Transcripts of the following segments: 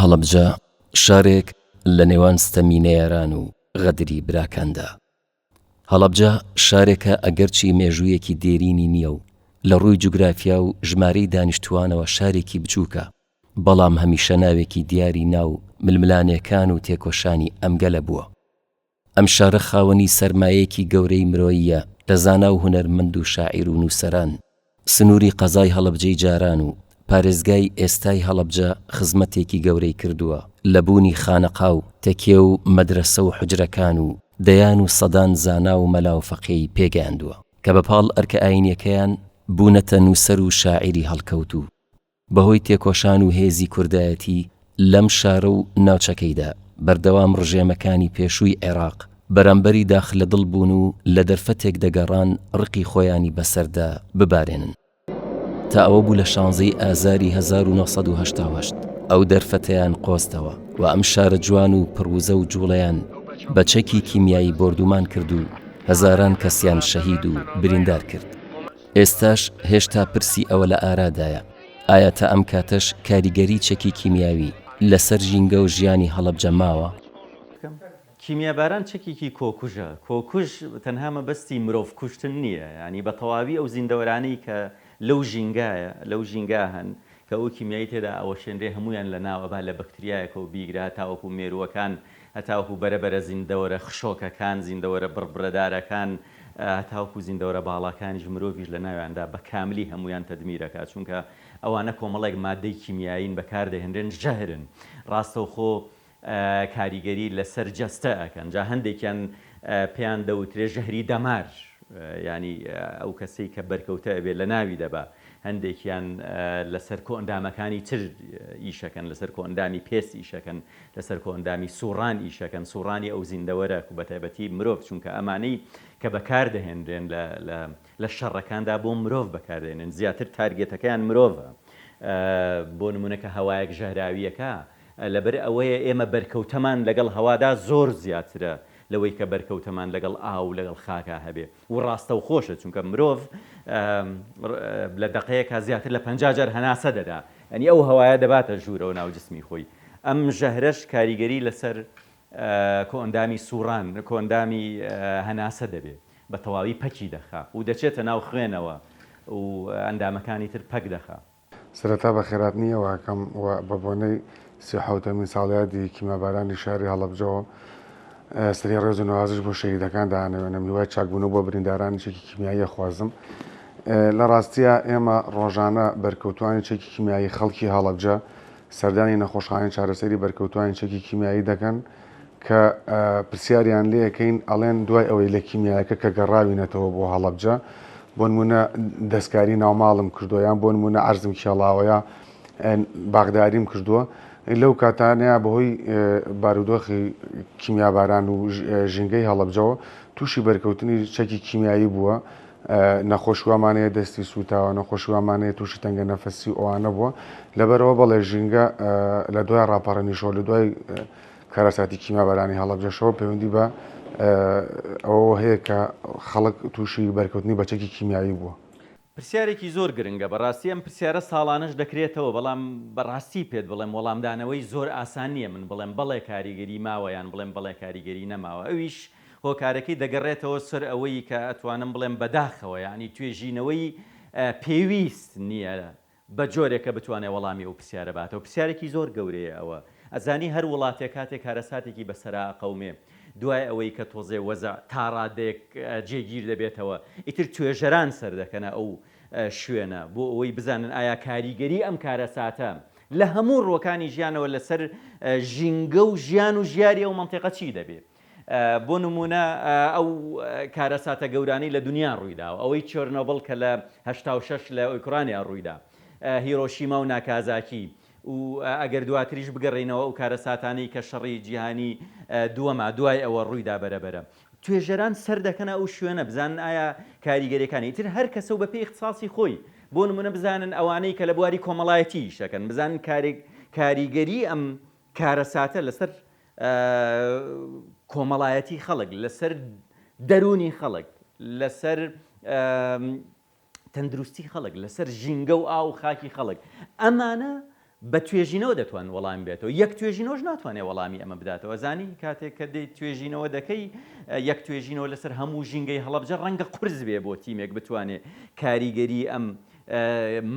هەڵەبجە شارێک لە نێوان ستەمی نەیاران و غەدری براکاندا. هەڵەبجە شارێکە ئەگەرچی مێژوویەکی دێرینی نییە و لە ڕووی جوگرافیا و ژمارەی دانیشتووانەوە شارێکی بچووکە، بەڵام هەمیشە ناوێکی دیاری ناو ململانێکان و تێکۆشانی ئەم گەلە بووە. ئەم شارە خاوەنی سەرمایەیەکی گەورەی مرۆییە لە زانا و هونەرمەند و شاعیر و نووسەران. سنووری قەزای هەڵەبجەی جاران و پارێزگای ئێستای هەڵەبجە خزمەتێکی گەورەی کردووە لە بوونی خانەقا و تەکیە و مەدرەسە و حوجرەکان و دەیان و سەدان زانا و مەلا و فەقێی پێگەیاندووە کە بە پاڵ ئەرکە ئایینیەکەیان بوونەتە نووسەر و شاعیری هەڵکەوتوو. بەهۆی تێکۆشان و هێزی کوردایەتی لەم شارە و ناوچەکەیدا، بەردەوام ڕژێمەکانی پێشووی عێراق بەرامبەری داخ لەدڵ بوون و لە دەرفەتێک دەگەڕان ڕقی خۆیانی بەسەردا ببارێنن. تا ئەوە بوو لە شانزەی ئازاری 1988 ئەو دەرفەتەیان قۆستەوە و ئەم شارە جوان و پڕ وزە و جوڵەیان بە چەکی کیمیایی بۆردومان کرد و هەزاران کەسیان شەهید و بریندار کرد. ئێستاش هێشتا پرسی ئەوە لە ئارادایە، ئایا تا ئەم کاتەش کاریگەری چەکی کیمیاوی لەسەر ژینگە و ژیانی هەڵەبجە ماوە؟ کیمیاباران چەکێکی کۆکوژە، کۆکوژ تەنها مەبەستی مرۆڤ کوشتن نییە، یانی بە تەواوی ئەو زیندەوەرانەی کە لەو ژینگایە لەو ژینگا هەن کە ئەو کیمیایی تێدا ئەوەشێنرێ هەموویان لەناو ئەبا لە بەکتریایەکەوە بیگرە هەتاوەکو مێرووەکان هەتاوەکو بەرە بەرە زیندەوەرە خشۆکەکان زیندەوەرە بڕبرەدارەکان هەتاوەکو زیندەوەرە باڵاکانیش مرۆڤیش لەناویاندا بە کاملی هەموویان تەدمیر ئەکات چونکە ئەوانە کۆمەڵێک مادەی کیمیایین بەکاردەهێنرێن ژەهرن ڕاستەوخۆ کاریگەری لەسەر جەستە ئەکەن جا هەندێکیان پێیان دەوترێ ژەهری دەمار یانی ئەو کەسەی کە بەرکەوتە ئەبێ لەناوی دەبا هەندێکیان لەسەر کۆئەندامەکانی تر ئیشەکەن لەسەر کۆئەندامی پێست ئیشەکەن لەسەر کۆئەندامی سوڕان ئیشەکەن سوڕانی ئەو زیندەوەرە بەتایبەتی مرۆڤ چونکە ئەمانەی کە بەکاردەهێنرێن لە لە لە شەڕەکاندا بۆ مرۆڤ بەکاردێنن زیاتر تارگێتەکەیان مرۆڤە بۆ نمونە کە هەوایەک ژەهراویەکە لەبەر ئەوەیە ئێمە بەرکەوتەمان لەگەڵ هەوادا زۆر زیاترە لەوەی کە بەرکەوتەمان لەگەڵ ئاو و لەگەڵ خاکا هەبێ و ڕاستەوخۆشە چونکە مرۆڤ لە دەقەیەکا زیاتر لە 50 جار هەناسە دەدا یانی ئەو هەوایە دەباتە ژوورەوە ناو جسمی خۆی ئەم ژەهرەش کاریگەری لەسەر کۆئەندامی سوڕان کۆئەندامی هەناسە دەبێ بە تەواوی پەکی دەخا و دەچێتە ناو خوێنەوە و ئەندامەکانی تر پەک دەخا. سەرەتا بەخێرهاتنی ئێوە ئەکەم و بە بۆنەی 37 ەمین ساڵیادی کیمیابارانی شاری هەڵەبجەوە سەری ڕێز و نەوازش بۆ شەهیدەکان دانەوێنم، هیوای چاکبوونەوە بۆ بریندارانی چەکی کیمیایی ئەخوازم. لە ڕاستیا ئێمە ڕۆژانە بەرکەوتوانی چەکی کیمیایی خەڵکی هەڵەبجە سەردانی نەخۆشخانەی چارەسەری بەرکەوتوانی چەکی کیمیایی دەکەن کە پرسیاریان لێکەین ئەڵێن دوای ئەوەی لە کیمیایەکە کە گەڕاوینەتەوە بۆ هەڵەبجە بۆنمونە دەستکاری ناوماڵم کردووە یان بۆنمونە عەرزم کێڵاوە یا باغداریم کردووە لەو کاتانەیە بەهۆی بارودۆخی کیمیاباران و ژینگەی هەڵەبجەوە تووشی بەرکەوتنی چەکی کیمیایی بووە نەخۆشی وامان هەیە دەستی سووتاوە، نەخۆشی وامان هەیە تووشی تەنگە نەفەسی و ئەوانە بووە، لەبەرئەوە بەڵێ ژینگە لە دوای ڕاپەڕینیشەوە لە دوای کارەساتی کیمیابارانی هەڵەبجەشەوە پەیوەندی بە ئەوەوە هەیە کە خەڵک تووشی بەرکەوتنی بە چەکی کیمیایی بووە. پرسیارێکی زۆر گرنگە، بەڕاستی ئەم پرسیارە ساڵانەش دەکرێتەوە، بەڵام بەڕاستی پێت بڵێم وەڵامدانەوەی زۆر ئاسان نییە من بڵێم بەڵێ کاریگەری ماوە یان بڵێم بەڵێ کاریگەری نەماوە، ئەویش هۆکارەکەی دەگەڕێتەوە سەر ئەوەی کە ئەتوانم بڵێم بەداخەوە یانی توێژینەوەی پێویست نییە بە جۆرێک کە بتوانێ وەڵامی ئەو پرسیارە باتەوە. پرسیارێکی زۆر گەورەیە ئەوە. ئەزانی هەر وڵاتێک کاتێ کارەساتێکی بەسەرا ئەقەومێ دوای ئەوەی کە تۆزێ وەزع تا ڕادەیەک جێگیر دەبێتەوە ئیتر توێژەران سەردەکەنە ئەو شوێنە بۆ ئەوەی بزانن ئایا کاریگەری ئەم کارەساتە لە هەموو ڕووەکانی ژیانەوە لەسەر ژینگە و ژیان و ژیاری ئەو مەنتیقە چی دەبێ. بۆ نموونە ئەو کارەساتە گەورانەی لە دونیا ڕوویداوە، ئەوەی چێرنۆبڵ کە لە 86 لە ئۆکرانیا ڕوویدا، هیرۆشیما و ناکازاکی و ئەگەر دواتریش بگەڕێینەوە ئەو کارەساتانەی کە شەڕی جیهانی دووەما دوای ئەوە ڕوویدا بەرە بەرە توێژەران سەردەکەنە ئەو شوێنە بزانن ئایا کاریگەریەکانی ئیتر هەر کەسە و بەپێی ئیختساسی خۆی بۆ نموونە بزانن ئەوانەی کە لە بواری کۆمەڵایەتی ئیشەکەن بزانن کاریگەری ئەم کارەساتە لەسەر کۆمەڵایەتی خەڵک، لەسەر دەروونی خەڵک، لەسەر تەندروستی خەڵک، لەسەر ژینگە و ئاو و خاکی خەڵک، ئەمانە بە توێژینەوە دەتوان وەڵام بێتەوە یەک توێژینەوەش ناتوانێ وەڵامی ئەمە بداتەوە ئەزانی کاتێک کە دێیت توێژینەوە دەکەی یەک توێژینەوە لەسەر هەموو ژینگەی هەڵەبجە ڕەنگە قورس بێ بۆ تیمێک بتوانێ کاریگەری ئەم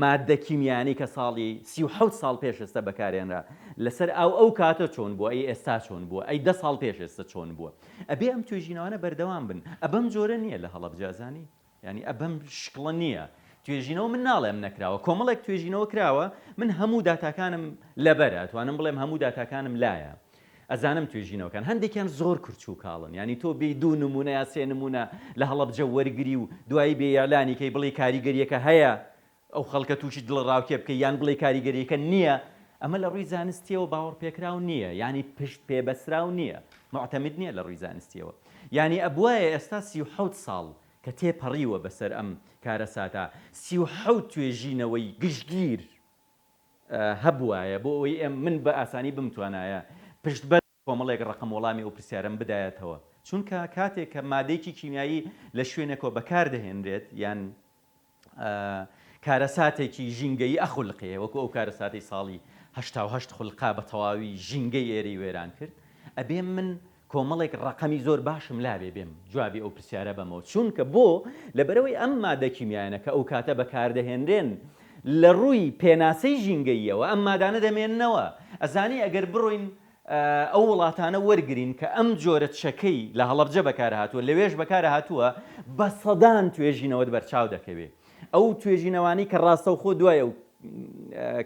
ماددە کیمیایانەی کە ساڵی 37 ساڵ پێش ئێستا بەکارێنرا لەسەر ئاو ئەو کاتە چۆن بووە ئەی ئێستا چۆن بووە ئەی دە ساڵ پێش ئێستا چۆن بووە ئەبێ ئەم توێژینەوانە بەردەوام بن ئەبەم جۆرە نییە لە هەڵەبجە ئەزانی یانی ئە بەم شکڵە نییە توێژینەوە من ناڵێم نەکراوە کۆمەڵێک توێژینەوە کراوە من هەموو داتاکانم لەبەرە ئەتوانم بڵێم هەموو داتاکانم لایە ئەزانم توێژینەوەکان هەندێکیان زۆر کورچ و کاڵن یانی تۆ بێی دوو نمونە یا سێ نمونە لە هەڵەبجە وەرگری و دوایی بێ ئیعلانی کەی بڵێی کاریگەریەکە هەیە ئەو خەڵکە تووشی دڵەڕاوکێ بکەی یان بڵێی کاریگەریەکە نییە ئەمە لە ڕووی زانستیەوە باوەڕپێکراو نییە یانی پشت پێبەسراو نییە معتمد نییە لە ڕووی زانستیەوە یانی ئەبوایە ئێستا 37 ساڵ کە تێپەڕیوە بەسەر ئەم کارەساتە 37 توێژینەوەی گشتگیر هەبوایە بۆ ئەوەی ئێم من بە ئاسانی بمتوانایە پشت بە کۆمەڵێک ڕەقەم وەڵامی ئەو پرسیارەم بدایەتەوە چونکە کاتێک کە مادەیەکی کیمیایی لە شوێنێکەوە بەکار دەهێنرێت یان کارەساتێکی ژینگەیی ئەخولقێ وەکو ئەو کارەساتەی ساڵی 88 خولقا بە تەواوی ژینگەی ئێرەی وێران کرد ئەبێ من کۆمەڵێک ڕەقەمی زۆر باشم لابێ بێم جوابی ئەو پرسیارە بەمەوە چونکە بۆ لەبەرئەوەی ئەم مادە کیمیایانە کە ئەو کاتە بەکاردەهێنرێن لە ڕووی پێناسەی ژینگەییەوە ئەم مادانە دەمێننەوە ئەزانی ئەگەر بڕۆین ئەو وڵاتانە وەرگرین کە ئەم جۆرە چەکەی لە هەڵەبجە بەکارهاتووە لەوێش بەکارهاتووە بە سەدان توێژینەوەت بەرچاو دەکەوێ ئەو توێژینەوانەی کە ڕاستەوخۆ دوای ئەو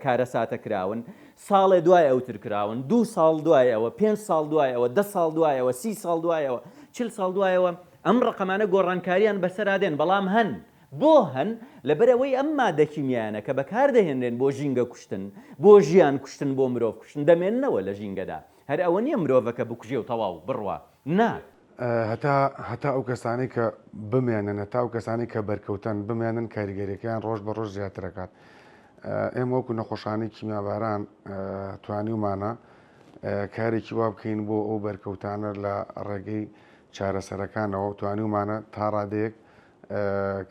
کارەساتە کراون، ساڵێ دوای ئەوتر کراون، دوو ساڵ دوای ئەوە، پێنج ساڵ دوای ئەوە، دە ساڵ دوای ئەوە، سی ساڵ دوای ئەوە، چل ساڵ دوای ئەوە، ئەم ڕەقەمانە گۆڕانکارییان بەسەرا دێن، بەڵام هەن. بۆ هەن؟ لەبەرئەوەی ئەم مادە کیمیایانە کە بەکاردەهێنرێن بۆ ژینگە کوشتن، بۆ ژیان کوشتن، بۆ مرۆڤ کوشتن، دەمێننەوە لە ژینگەدا. هەر ئەوە نییە مرۆڤەکە بکوژێ و تەواو، بڕوا. نا. هەتا هەتا ئەو کەسانەی کە بمێنن، هەتا ئەو کەسانەی کە بەرکەوتەن بمێنن کاریگەریەکەیان ڕۆژ بە ڕۆژ زیاتر ئەکات. ئێمە وەکو نەخۆشخانەی کیمیاباران توانیومانە کارێکی وا بکەین بۆ ئەو بەرکەوتانە لە ڕێگەی چارەسەرەکانەوە توانیومانە تا ڕادەیەک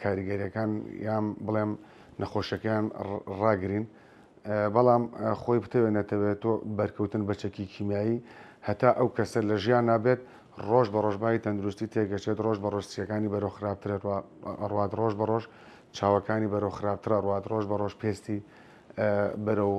کاریگەریەکان یان بڵێم نەخۆشیەکەیان ڕاگرین. بەڵام خۆی بتەوێ نەتەوێ تۆ بەرکەوتن بە چەکی کیمیایی هەتا ئەو کەسە لە ژیانا بێت ڕۆژ بە ڕۆژ باری تەندروستی تێکەچێت ڕۆژ بە ڕۆژ سیەکانی بەرەو خراپتر ئەڕوات ڕۆژ بە ڕۆژ چاوەکانی بەرەو خراپتر ئەڕوات ڕۆژ بە ڕۆژ پێستی بەرەو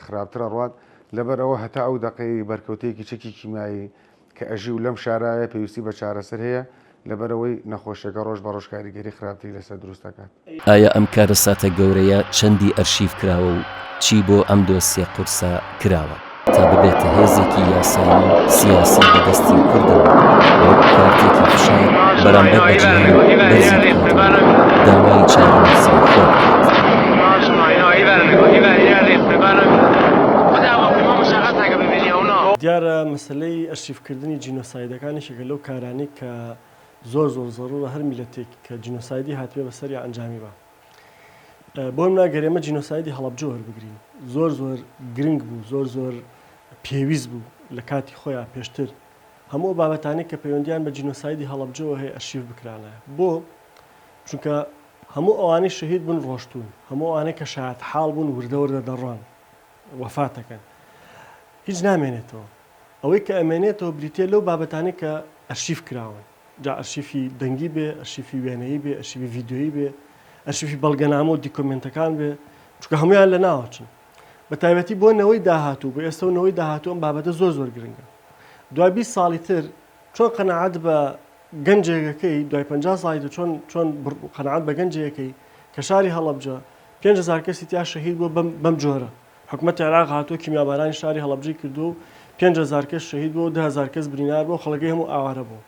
خراپتر ئەڕوات لەبەر ئەوە هەتا ئەو دەقەی بەرکەوتەیەکی چەکی کیمیایی کە ئەژی و لەم شارایە پێویستی بە چارەسەر هەیە، لەبەرئەوەی نەخۆشیەکە ڕۆژ بە ڕۆژ کاریگەری خراپتری لەسەر دروست دەکات. ئایا ئەم کارەساتە گەورەیە چەندی ئەرشیف کراوە و چی بۆ ئەم دۆسیە قورسە کراوە تا ببێتە هێزێکی یاسایی و سیاسی بە دەستی کوردەوە و وەک کارتێکی فشار بەرامبەر بە جیهان بەرزی بکاتەوە و داوای چارەنووسی خۆی بکات؟ دیارە مەسەلەی ئەرشیفکردنی جینۆسایدەکان یەکێکە لەو کارانەی کە زۆر زۆر زەرورە هەر میللەتێک کە جینۆسایدی هاتبێ بەسەریا ئەنجامی با. بۆ نمونە گەر ئێمە جینۆسایدی هەڵەبجە وەربگرین زۆر زۆر گرنگ بوو زۆر زۆر پێویست بوو لە کاتی خۆیا پێشتر هەموو ئەو بابەتانەی کە پەیوەندیان بە جینۆسایدی هەڵەبجەوە هەیە ئەرشیف بکرانایە. بۆ؟ چونکە هەموو ئەوانەی شەهید بوون ڕۆشتوون، هەموو ئەوانەی کە شایەتحاڵ بوون وردە وردە دەڕۆن، وەفات دەکەن. هیچ نامێنێتەوە. ئەوەی کە ئەمێنێتەوە بریتییە لەو بابەتانەی کە ئەرشیف کراون. جا ئەرشیفی دەنگی بێ، ئەرشیفی وێنەیی بێ، ئەرشیفی ڤیدیۆیی بێ، ئەرشیفی بەڵگەنامە و دیکۆمێنتەکان بێ، چونکە هەموویان لەناوەچن. بە تایبەتی بۆ نەوەی داهاتوو، بۆ ئێستە و نەوەی داهاتوو ئەم بابەتە زۆر زۆر گرنگە. دوای 20 ساڵی تر چۆن قەناعەت بە گەنجێکەکەی دوای 50 ساڵی تر چۆن چۆن قەناعەت بە گەنجێکەکەی کە شاری هەڵەبجە 5000 کەسی تیا شەهید بووە بەم بەم جۆرە حکومەتی عێراق هاتووە کیمیابارانی شاری هەڵەبجەی کردووە و 5000 کەس شەهید بووە و 10000 کەس برینار بووە خەڵەکەی هەموو ئاوارە بووە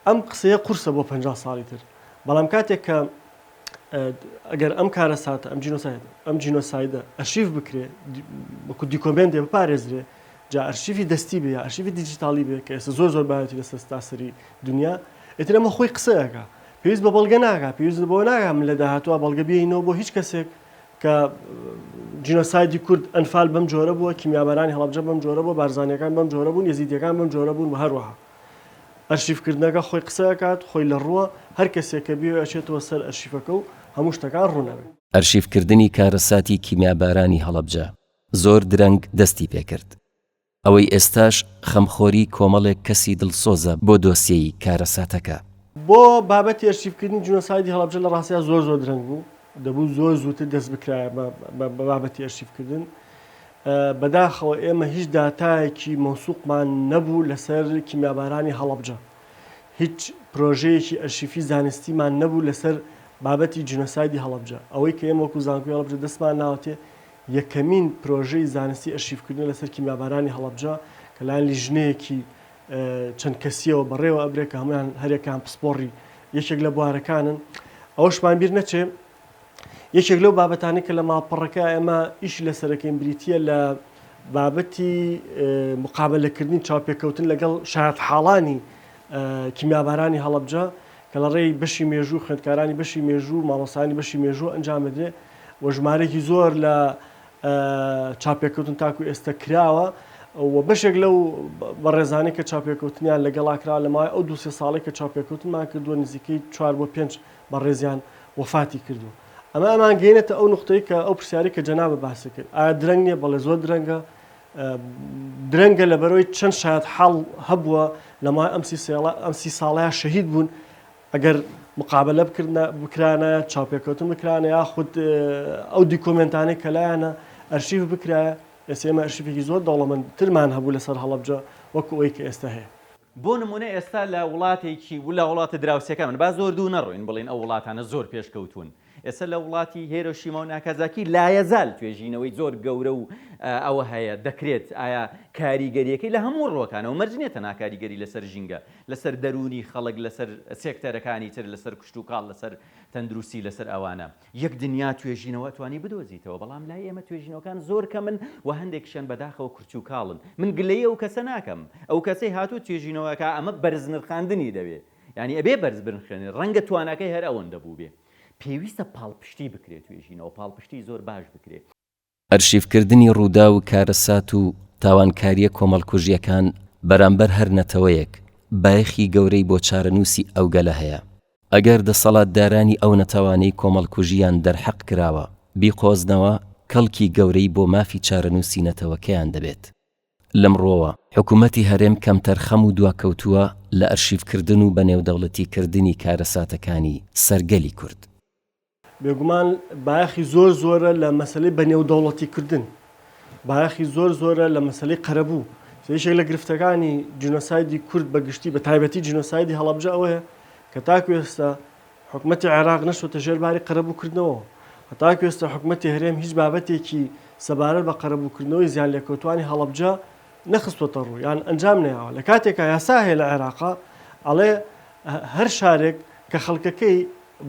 ئەم قسەیە قورسە بۆ 50 ساڵی تر بەڵام کاتێک کە ئەگەر ئەم کارەساتە ئەم جینۆساید ئەم جینۆسایدە ئەرشیف بکرێ وەکو دیکۆمێنتێ بپارێزرێ جا ئەرشیفی دەستی بێ یا ئەرشیفی دیجیتاڵی بێ کە ئێستا زۆر زۆر باوێتی لەسەر ستاسەری دنیا ئیتر ئەمە خۆی قسەیەکە پێویست بە بەڵگە ناکا پێویست بەوە ناکا من لە داهاتووە بەڵگە بێینەوە بۆ هیچ کەسێک کە جینۆسایدی کورد ئەنفال بەم جۆرە بووە کیمیابارانی هەڵەبجە بەم جۆرە بووە بارزانیەکان بەم جۆرە بوون یەزیدیەکان بەم جۆرە بوون و هەروەها ئەرشیفکردنەکە خۆی قسە ئەکات، خۆی لە ڕووە، هەر کەسێک کە بیەوێ ئەچێتەوە سەر ئەرشیفەکە و هەموو شتەکان ڕوون ئەبێ. ئەرشیفکردنی کارەساتی کیمیابارانی هەڵەبجە. زۆر درەنگ دەستی پێکرد. ئەوەی ئێستاش خەمخۆری کۆمەڵێک کەسی دڵسۆزە بۆ دۆسیەی کارەساتەکە. بۆ بابەتی ئەرشیفکردنی جینۆسایدی هەڵەبجە لە ڕاستیا زۆر زۆر درەنگ بوو، دەبوو زۆر زووتر دەست بکرایە بە بابەتی ئەرشیفکردن. بەداخەوە ئێمە هیچ داتایەکی مەوسوقمان نەبوو لەسەر کیمیابارانی هەڵەبجە. هیچ پرۆژەیەکی ئەرشیفی زانستیمان نەبوو لەسەر بابەتی جینۆسایدی هەڵەبجە. ئەوەی کە ئێمە وەکو زانکۆی هەڵەبجە دەستمان ناوەتێ یەکەمین پرۆژەی زانستی ئەرشیفکردنە لەسەر کیمیابارانی هەڵەبجە کە لایەن لیژنەیەکی چەند کەسیەوە بەڕێوە ئەبرێ کە هەموویان هەریەکەیان پسپۆڕی یەکێک لە بوارەکانن. ئەوەشمان بیر نەچێ یەکێک لەو بابەتانەی کە لە ماڵپەڕەکە ئێمە ئیشی لەسەرەکەین بریتییە لە بابەتی مقابلەکردنی چاوپێکەوتن لەگەڵ شایەتحاڵانی کیمیابارانی هەڵەبجە کە لە ڕێی بەشی مێژوو خوێندکارانی بەشی مێژوو و مامۆستایانی بەشی مێژوو ئەنجام بدرێ و ژمارەیەکی زۆر لە چاوپێکەوتن تاکو ئێستا کراوە و بەشێک لەو بەڕێزانەی کە چاوپێکەوتنیان لەگەڵا کراوە لە ماوەی ئەو دوو سێ ساڵەی کە چاوپێکەوتنمان کردووە نزیکەی چوار بۆ پێنج بەڕێزیان وەفاتی کردووە. ئەمە ئەمانگەیەنێتە ئەو نوقتەی کە ئەو پرسیارەی کە جەنابت باست کرد، ئایا درەنگ نییە؟ بەڵێ زۆر درەنگە. درەنگە لەبەرئەوەی چەند شایەتحاڵ هەبووە لە ماوەی ئەم سی ساڵە ئەم سی ساڵەیا شەهید بوون، ئەگەر مقابەلە بکردنا بکرانایە، چاوپێکەوتن بکرانە یاخود ئەو دیکۆمێنتانەی کە لایانە ئەرشیف بکرایە، ئێستا ئێمە ئەرشیفێکی زۆر دەوڵەمەندترمان هەبوو لەسەر هەڵەبجە وەکو ئەوەی کە ئێستا هەیە. بۆ نموونە ئێستا لە وڵاتێکی لە وڵاتە دراوسێکانمان با زۆر دوو نەڕۆین بڵێین ئەو وڵاتانە زۆر پێشکەوتوون ئێستا لە وڵاتی هێرۆشیما و ناکازاکی لایەزال توێژینەوەی زۆر گەورە و ئەوە هەیە دەکرێت ئایا کاریگەریەکەی لە هەموو ڕووەکانەوە مەرج نییە تەنها کاریگەری لەسەر ژینگە لەسەر دەروونی خەڵک لەسەر سێکتەرەکانی تر لەسەر کشتوکاڵ لەسەر تەندروستی لەسەر ئەوانە یەک دنیا توێژینەوە ئەتوانی بدۆزیتەوە بەڵام لای ئێمە توێژینەوەکان زۆر کەمن و هەندێکیشیان بەداخەوە کورچ و کاڵن من گلەیی ئەو کەسە ناکەم ئەو کەسەی هاتوو توێژینەوە ئەکا ئەمە بەرز نرخاندنی دەوێ یانی ئەبێ بەرز بنرخێنێ ڕەنگە تواناکەی هەر ئەوەندە بووبێ پێویستە پاڵپشتی بکرێ توێژینەوە پاڵپشتی زۆر باش بکرێ. ئەرشیفکردنی ڕووداو و کارەسات و تاوانکارییە کۆمەڵکوژییەکان بەرامبەر هەر نەتەوەیەک، بایەخی گەورەی بۆ چارەنووسی ئەو گەلە هەیە. ئەگەر دەسەڵاتدارانی ئەو نەتەوانەی کۆمەڵکوژییان دەرحەق کراوە، بیقۆزنەوە، کەڵکی گەورەی بۆ مافی چارەنووسی نەتەوەکەیان دەبێت. لەم ڕووەوە، حکوومەتی هەرێم کەمتەرخەم و دواکەوتووە لە ئەرشیفکردن و بەنێودەوڵەتیکردنی کارەساتەکانی سەر گەلی کورد. بێگومان بایەخی زۆر زۆرە لە مەسەلەی بەنێودەوڵەتی کردن، بایەخی زۆر زۆرە لە مەسەلەی قەرەبوو. یەکێک لە گرفتەکانی جینۆسایدی کورد بە گشتی بە تایبەتی جینۆسایدی هەڵەبجە ئەوەیە کە تاکو ئێستا حکومەتی عێراق نەچۆتە ژێر باری قەرەبووکردنەوە. هەتاکو ئێستا حکومەتی هەرێم هیچ بابەتێکی سەبارەت بە قەرەبووکردنەوەی زیانلێکەوتوانی هەڵەبجە نەخستۆتە ڕوو یان ئەنجام نەیاوە. لە کاتێکا یاسا هەیە لە عێراقا ئەڵێ هەر شارێک کە خەڵکەکەی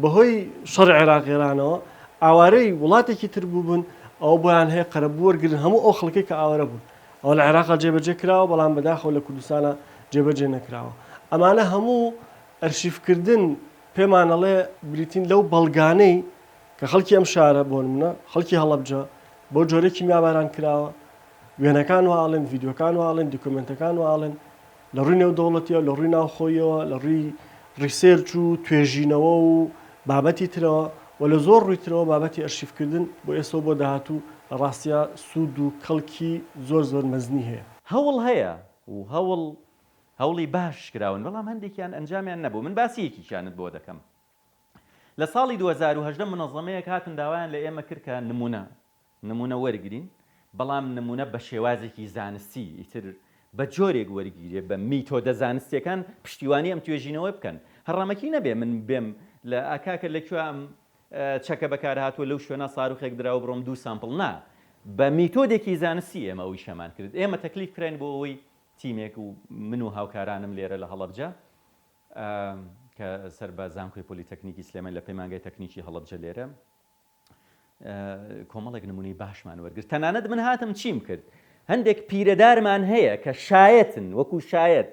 بەهۆی شەڕی عێراق ئێرانەوە ئاوارەی وڵاتێکی تر بووبن ئەوە بۆیان هەیە قەرەبوو وەرگرن هەموو ئەو خەڵکەی کە ئاوارە بوون ئەوە لە عێراقا جێبەجێ کراوە بەڵام بەداخەوە لە کوردستانا جێبەجێ نەکراوە ئەمانە هەموو ئەرشیفکردن پێمان ئەڵێ بریتین لەو بەڵگانەی کە خەڵکی ئەم شارە بۆ نمونە خەڵکی هەڵەبجە بەو جۆرەی کیمیاباران کراوە وێنەکان وا ئەڵێن ڤیدیۆکان وا ئەڵێن دیکۆمێنتەکان وا ئەڵێن لە ڕووی نێودەوڵەتیەوە، لە ڕووی ناوخۆییەوە، لە ڕووی research و توێژینەوە و بابەتی ترەوە و لە زۆر ڕووی ترەوە بابەتی ئەرشیفکردن بۆ ئێستا و بۆ داهاتوو لە ڕاستیا سوود و کەڵکی زۆر زۆر مەزنی هەیە. هەوڵ هەیە و هەوڵ هەوڵی باش کراون بەڵام هەندێکیان ئەنجامیان نەبوو من باسی یەکیکیانت بۆ دەکەم لە ساڵی 2018 منەزەمەیەک هاتن داوایان لە ئێمە کرد کە نمونە نمونە وەرگرین بەڵام نمونە بە شێوازێکی زانستی ئیتر بە جۆرێک وەرگیرێ بە میتۆدە زانستیەکان پشتیوانی ئەم توێژینەوە بکەن هەڕەمەکی نەبێ من بێم لە ئا کاکە لە کوێ ئەم چەکە بەکار هاتووە لەو شوێنە ساروخێک دراوە بڕۆم دوو sample نا بە میتۆدێکی زانستی ئێمە ئەو ئیشەمان کرد ئێمە تەکلیف کراین بۆ ئەوەی تیمێک و من و هاوکارانم لێرە لە هەڵەبجە کە سەر بە زانکۆی پۆلیتەکنیکی سلێمانی لە پەیمانگای تەکنیکی هەڵەبجە لێرە کۆمەڵێک نمونەی باشمان وەرگرت تەنانەت من هاتم چیم کرد هەندێک پیرەدارمان هەیە کە شایەتن وەکو شایەت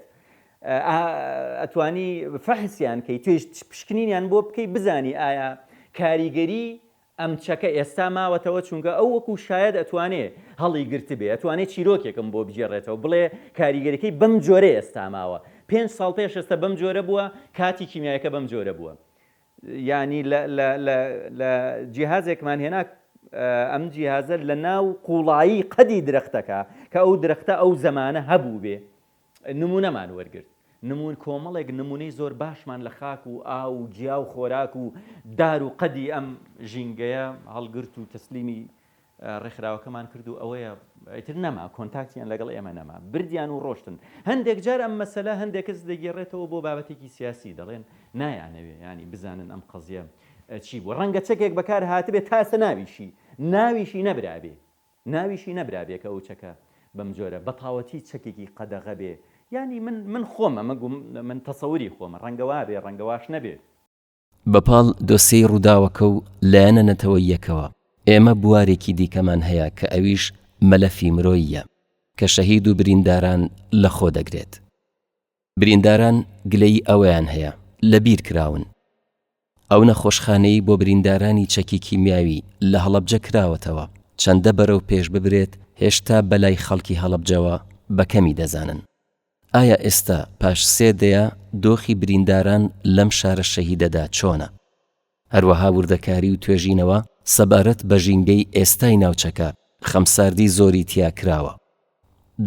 ئەتوانی فەحسیان کەی توێژ پشکنینیان بۆ بکەی بزانی ئایا کاریگەری ئەم چەکە ئێستا ماوەتەوە چونکە ئەو وەکو شایەت ئەتوانێ هەڵی گرتبێ ئەتوانێ چیرۆکێکم بۆ بگێڕێتەوە بڵێ کاریگەریەکەی بەم جۆرە ئێستا ماوە پێنج ساڵ پێش ئێستا بەم جۆرە بووە کاتی کیمیایەکە بەم جۆرە بووە یانی لە لە لە لە جیهازێکمان هێنا. ئەم جیهازە لە ناو قوڵایی قەدی درەختەکە کە ئەو درەختە ئەو زەمانە هەبووبێ نمونەمان وەرگرت. نمون کۆمەڵێک نمونەی زۆر باشمان لە خاک و ئاو و گیا و خۆراک و دار و قەدی ئەم ژینگەیە هەڵگرت و تەسلیمی ڕێکخراوەکەمان کرد و ئەوەیە ئیتر نەما کۆنتاکتیان لەگەڵ ئێمە نەما بردیان و ڕۆشتن. هەندێک جار ئەم مەسەلە هەندێک کەس دەگێڕێتەوە بۆ بابەتێکی سیاسی دەڵێن نایانەوێ یانی بزانن ئەم قەزیە چی بووە ڕەنگە چەکێک بەکار هاتبێ تا ئێستا ناویشی ناویشی نەبرابێ ناویشی نەبرابێ کە ئەو چەکە بەم جۆرە بەتاوەتی چەکێکی قەدەغە بێ یانی من من خۆم ئەمە گوم من تەسەوری خۆمە ڕەنگە وابێ ڕەنگە واش نەبێ. بە پاڵ دۆسیەی ڕووداوەکە و لایەنە نەتەوەییەکەوە، ئێمە بوارێکی دیکەمان هەیە کە ئەویش مەلەفی مرۆییە کە شەهید و برینداران لە خۆ دەگرێت. برینداران گلەیی ئەوەیان هەیە لە بیر کراون. ئەو نەخۆشخانەی بۆ بریندارانی چەکی کیمیاوی لە هەڵەبجە کراوەتەوە، چەندە بەرەو پێش ببرێت هێشتا بەلای خەڵکی هەڵەبجەوە بە کەمی دەزانن. ئایا ئێستا پاش سێ دەیە دۆخی برینداران لەم شارە شەهیدەدا چۆنە؟ هەروەها وردەکاری و توێژینەوە سەبارەت بە ژینگەی ئێستای ناوچەکە خەمساردی زۆری تیا کراوە.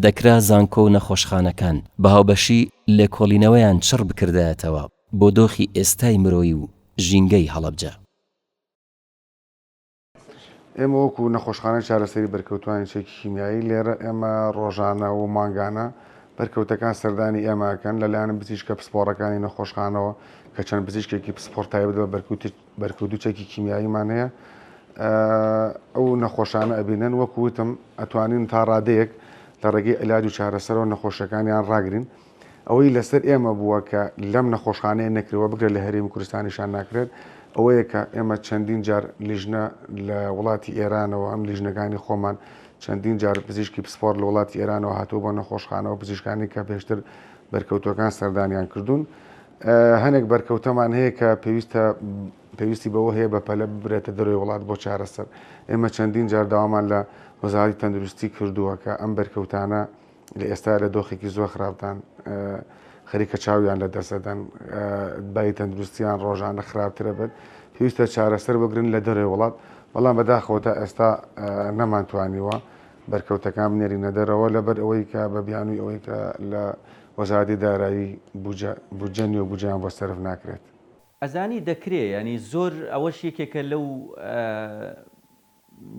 دەکرا زانکۆ و نەخۆشخانەکان بە هاوبەشی لێکۆڵینەوەیان چڕ بکردایەتەوە بۆ دۆخی ئێستای مرۆیی و ژینگەی هەڵەبجە. ئێمە وەکو نەخۆشخانەی چارەسەری بەرکەوتوانی چەکی کیمیایی لێرە ئێمە ڕۆژانە و مانگانە بەرکەوتەکان سەردانی ئێمە ئەکەن لەلایەن پزیشکە پسپۆڕەکانی نەخۆشخانەوە کە چەند پزیشکێکی پسپۆڕ تایبەت بە بەرکەوتوو چەکی کیمیاییمان هەیە ئەو نەخۆشانە ئەبینن وەکو وتم ئەتوانین تا ڕادەیەک لە ڕێگەی عیلاج و چارەسەرەوە نەخۆشەکانیان ڕاگرین ئەوەی لەسەر ئێمە بووە کە لەم نەخۆشخانەیە نەکرێت و بگرە لە هەرێمی کوردستانیشان ناکرێت ئەوەیە کە ئێمە چەندین جار لیژنە لە وڵاتی ئێرانەوە ئەم لیژنەکانی خۆمان چەندین جار پزیشکی پسپۆڕ لە وڵاتی ئێرانەوە هاتووە بۆ نەخۆشخانەوە پزیشکانی کە پێشتر بەرکەوتوەکان سەردانیان کردوون هەنێک بەرکەوتەمان هەیە کە پێویستە پێویستی بەوە هەیە بە پەلە ببرێتە دەرەوەی وڵات بۆ چارەسەر ئێمە چەندین جار داوامان لە وەزارەتی تەندروستی کردووە کە ئەم بەرکەوتانە لە ئێستا لە دۆخێکی زۆر خراپدان خەریکە چاویان لە دەست دەدەن باری تەندروستیان ڕۆژانە خراپترە بێت پێویستە چارەسەر بگرن لە دەرەوەی وڵات بەڵام بەداخەوە تا ئێستا نەمانتوانیوە بەرکەوتەکان بنێرینە دەرەوە لەبەر ئەوەی کە بە بیانووی ئەوەی کە لە وەزارەتی دارایی بودجە نیە و بودجەیان بۆ سەرف ناکرێت. ئەزانی دەکرێ یانی زۆر ئەوەش یەکێکە لەو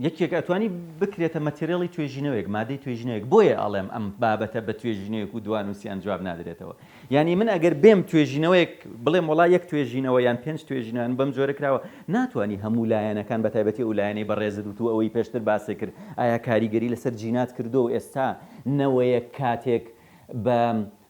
یەکێک ئەتوانی بکرێتە مەتریاڵی توێژینەوەیەک، مادەی توێژینەوەیەک، بۆیە ئەڵێم ئەم بابەتە بە توێژینەوەیەک و دوانووسیان جواب نادرێتەوە. یانی من ئەگەر بێم توێژینەوەیەک بڵێم وەڵا یەک توێژینەوە یان پێنج توێژینەوە یان بەم جۆرە کراوە، ناتوانی هەموو لایەنەکان بە تایبەتی ئەو لایەنەی بەڕێزت وت و ئەوەی پێشتر باست کرد ئایا کاریگەری لەسەر جینات کردووە و ئێستا نەوەیەک کاتێک بە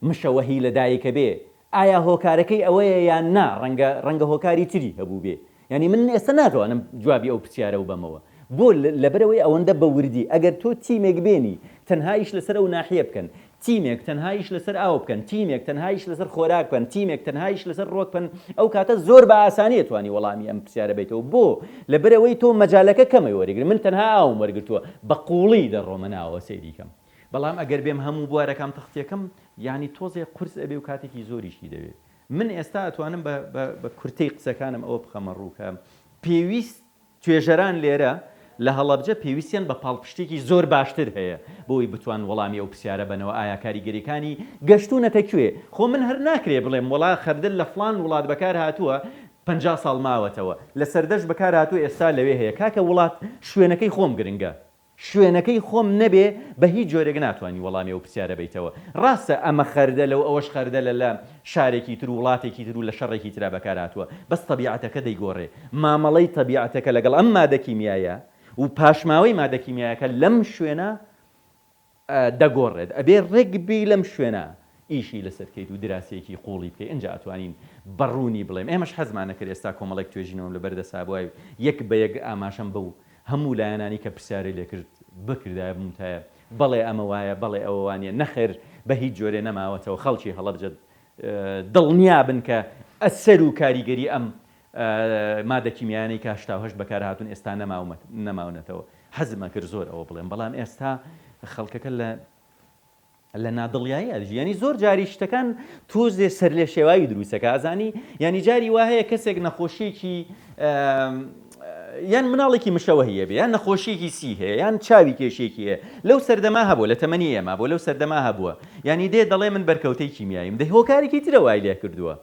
مشەوەهی لەدایکەبێ ئایا هۆکارەکەی ئەوەیە یان نا ڕەنگە ڕەنگە هۆکاری تری هەبووبێ یانی من ئێستا ناتوانم جوابی ئەو پرسیارەو بەمەوە بۆ لەبەرئەوەی ئەوەندە بە وردی ئەگەر تۆ تیمێک بێنی تەنها ئیش لەسەر ئەو ناحیە بکەن تیمێک تەنها ئیش لەسەر ئاو بکەن تیمێک تەنها ئیش لەسەر خۆراک بکەن تیمێک تەنها ئیش لەسەر ڕۆک بکەن ئەو کاتە زۆر بە ئاسانی ئەتوانی وەڵامی ئەم پرسیارە بەیتەوە بۆ لەبەرئەوەی تۆ مەجالەکە کەمەی وەرگری من تەنها ئاوم وەرگرتووە بە قوڵی دەڕۆمە ناوەوە سەیری کەم بەڵام ئەگەر بێم هەموو بوارەکان تەختیەکەم یانی تۆزێ قورس ئەبێ و کاتێکی زۆریشی دەوێ من ئێستا ئەتوانم بە بە بە کورتەی قسەکانم ئەوە بخەمە ڕوو کە پێویست توێژەران لێرە لە هەڵەبجە پێویستیان بە پاڵپشتێکی زۆر باشتر هەیە بۆ ئەوەی بتوان وەڵامی ئەو پرسیارە بەنەوە ئایا کاریگەریەکانی گەشتوونەتە کوێ خۆ من هەر ناکرێ بڵێم وەڵا خەردەل لە فڵان وڵات بەکار هاتووە 50 ساڵ ماوەتەوە لە سەردەشت بەکار هاتووە ئێستا لەوێ هەیە کاکە وڵات شوێنەکەی خۆم گرنگە شوێنەکەی خۆم نەبێ بە هیچ جۆرێک ناتوانی وەڵامی ئەو پرسیارە بەیتەوە. ڕاستە ئەمە خەردەلە و ئەوەش خەردەلە لە شارێکی تر و وڵاتێکی تر و لە شەڕێکی ترا بەکار هاتووە، بەس تەبیعەتەکە دەیگۆڕێ. مامەڵەی تەبیعەتەکە لەگەڵ ئەم مادە کیمیایە و پاشماوەی مادە کیمیایەکە لەم شوێنە دەگۆڕێت. ئەبێ ڕێک بێی لەم شوێنە ئیشی لەسەر کەیت و دراسەیەکی قووڵی بکەی ئینجا ئەتوانین بە ڕوونی بڵێم. ئێمەش حەزمان ئەکرد ئێستا کۆمەڵێک توێژینەوەم لەبەر دەستا بوایە و یەک بە یەک ئاماژەم بەو هەموو لایەنانی کە پرسیاری لێ کرد بکردایە بموتایە بەڵێ ئەمە وایە بەڵێ ئەوە وانیە نەخێر بە هیچ جۆرێ نەماوەتەوە خەڵکی هەڵەبجە دڵنیا بن کە ئەسەر و کاریگەری ئەم مادە کیمیایانەی کە 88 بەکار هاتوون ئێستا نەماونەتەوە حەزم ئەکرد زۆر ئەوە بڵێم بەڵام ئێستا خەڵکەکە لە لە نادڵیایی ئەژی یانی زۆر جاری شتەکان تۆزێ سەرلێشێواوی دروستەکە ئەزانی یانی جاری وا هەیە کەسێک نەخۆشیەکی. یان مناڵێکی مشەوەهی هەبێ یان نەخۆشیەکی سی هەیە یان چاوی کێشێکی هەیە لەو سەردەما هەبووە لە تەمەنی ئێمە بۆ لەو سەردەما هەبووە یانی دێ دەڵێ من بەرکەوتەی کیمیاییم دەی هۆکارێکی ترە وای لێ کردووە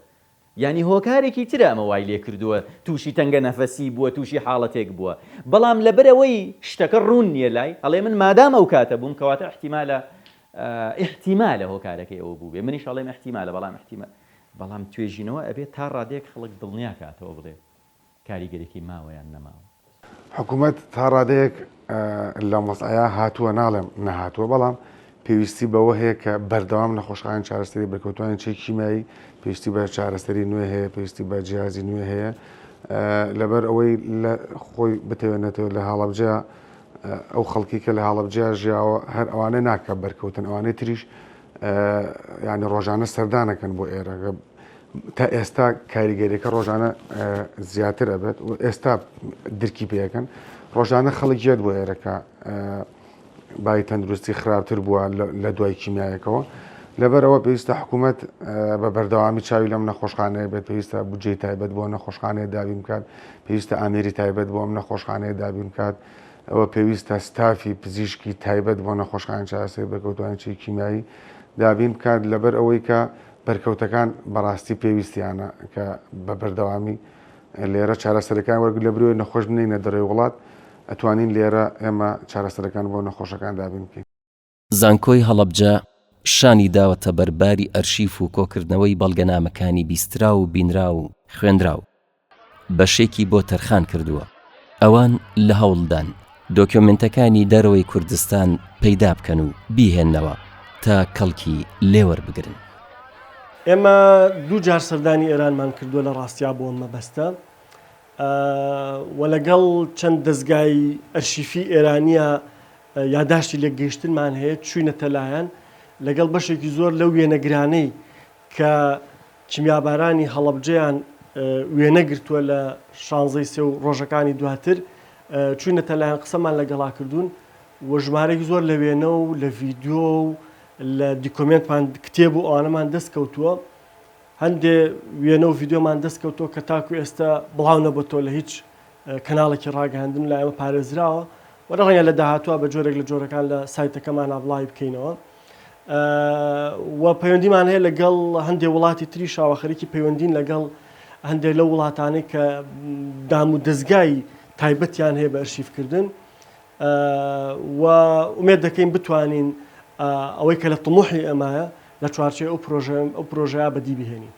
یانی هۆکارێکی ترە ئەمە وای لێ کردووە تووشی تەنگە نەفەسی بووە تووشی حاڵەتێک بووە بەڵام لەبەرئەوەی شتەکە ڕوون نییە لای ئەڵێ من مادام ئەو کاتە بووم کەواتە ئیحتیمالە ئیحتیمالە هۆکارەکەی ئەوە بووبێ منیش ئەڵێم ئیحتیمالە بەڵام ئیحتیمال بەڵام توێژینەوە ئەبێ تا ڕادەیەک خەڵک دڵنیا کاتەوە بڵێ کاریگەریەکەی ماوە یان نەماوە. حکومەت تا ڕادەیەک لەم وەزعەیا هاتووە ناڵێم نەهاتووە بەڵام پێویستی بەوە هەیە کە بەردەوام نەخۆشخانەی چارەسەری بەرکەوتوانی چەکی کیمیایی پێویستی بە چارەسەری نوێ هەیە پێویستی بە جیازی نوێ هەیە لەبەر ئەوەی لە خۆی بتەوێت نەتەوێت لە هەڵەبجە ئەو خەڵکی کە لە هەڵەبجە ژیاوە هەر ئەوانە ناکە بەرکەوتن ئەوانەی تریش ینی ڕۆژانە سەردانەکەن بۆ ئێرە تا ئێستا کاریگەریەکە ڕۆژانە زیاتر ئەبێت و ئێستا درکی پێەکەن ڕۆژانە خەڵک یەت بۆ ئێرەکە بای تەندروستی خراپتر بووە لە دوای کیمیایەکەوە لەبەرەوە پێویستە حکوومەت بە بەردەوامی چاوی لەم نەخۆشخانەیە بێت پێویستە بودجەی تایبەت بۆ نەخۆشخانەیە دابین بکات پێویستە ئامێری تایبەت بۆ ئەم نەخۆشخانەیە دابین بکات ئەوە پێویستە ستافی پزیشکی تایبەت بۆ نەخۆشخانە چارەسەری بەرکەوتوانی چەکی کیمیایی دابین بکات لەبەر ئەوەی کە بەرکەوتەکان بەڕاستی پێویستیانە کە بە بەردەوامی لێرە چارەسەرەکان وەرگ لە برۆی نەخۆش بنینە دەرەوەی وڵات ئەتوانین لێرە ئێمە چارەسەرەکان بۆ نەخۆشەکان دابین بکەین. زانکۆی هەڵەبجە شانی داوەتە بەر باری ئەرشیف و کۆکردنەوەی بەڵگەنامەکانی بیستراو و بینراو و خوێنراو. بەشێکی بۆ تەرخان کردووە. ئەوان لە هەوڵدان دۆکیۆمێنتەکانی دەرەوەی کوردستان پەیدا بکەن و بیهێننەوە تا کەڵکی لێ وەربگرن. ئێمە دوو جار سەردانی ئێرانمان کردووە لە ڕاستیا بۆ ئەم مەبەستە و لەگەڵ چەند دەزگای ئەرشیفی ئێرانییە یاداشتی لێکگەیشتنمان هەیە، چووینەتە لایان لەگەڵ بەشێکی زۆر لەو وێنەگرانەی کە کیمیابارانی هەڵەبجەیان وێنە گرتووە لە شانزەی سێ و ڕۆژەکانی دواتر چووینەتە لایان قسەمان لەگەڵا کردوون و ژمارەیەکی زۆر لە وێنە و لە ڤیدیۆ و لە دیکۆمێنتمان کتێب و ئەوانەمان دەست کەوتووە هەندێ وێنە و ڤیدیۆمان دەست کەوتووە کە تاکو ئێستا بڵاو نەبۆتەوە لە هیچ کەناڵێکی ڕاگەیاندن لای ئێمە پارێزراوە و ڕەنگە لە داهاتووە بە جۆرێک لە جۆرەکان لە سایتەکەمانا بڵاوی بکەینەوە. و پەیوەندیمان هەیە لەگەڵ هەندێک وڵاتی تریشا و خەریکی پەیوەندین لەگەڵ هەندێک لەو وڵاتانەی کە دام و دەزگای تایبەتیان هەیە بە ئەرشیفکردن و ئومێد دەکەین بتوانین ئەوەی کە لە تموحی ئێمایە لە چوارچێوەی ئەو پرۆژە ئەو پرۆژەیە بەدی بهێنین.